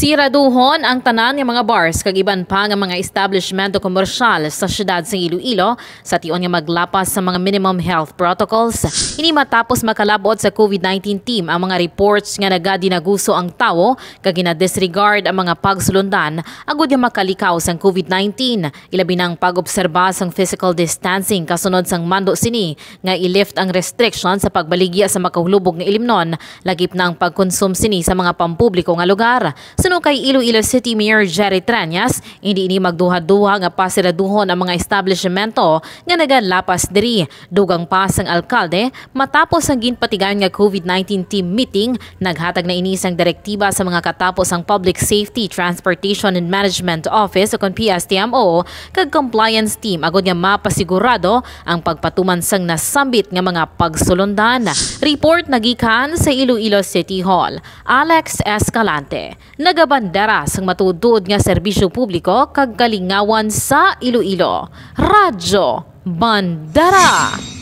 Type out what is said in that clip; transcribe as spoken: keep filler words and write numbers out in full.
Siraduhon ang tanan nga mga bars kag iban pa nga mga establishmento komersyal sa siyudad sa Iloilo sa tion nga maglapas sa mga minimum health protocols. Ini matapos makalab-ot sa COVID nineteen team ang mga reports nga nagadinaguso ang tawo kag gina-disregard ang mga pagsulundan agud nga makalikaw sang COVID nineteen, ilabi na ang pag-obserba sang physical distancing kasunod sang mando sini nga i-lift ang restriction sa pagbaligya sa makahulubog nga ilimnon, lakip na ang pagkonsum sini sa mga pampubliko nga lugar. Suno kay Iloilo City Mayor Jerry Treñas, hindi ini magduha-duha nga pasiraduhon ang mga establishmento nga nagalapas diri. Dugang pa sang alkalde, matapos ang ginpatigayon nga COVID nineteen team meeting, naghatag na ini sang direktiba sa mga katapo sang Public Safety, Transportation and Management Office o kon P S T M O kag compliance team agud nga mapasigurado ang pagpatuman sang nasambit nga mga pagsulundan. Report nagikan sa Iloilo City Hall, Alex Escalante, nagabandera sang matuod-tuod nga serbisyo publiko kag kalingawan sa Iloilo. Radyo Bandera.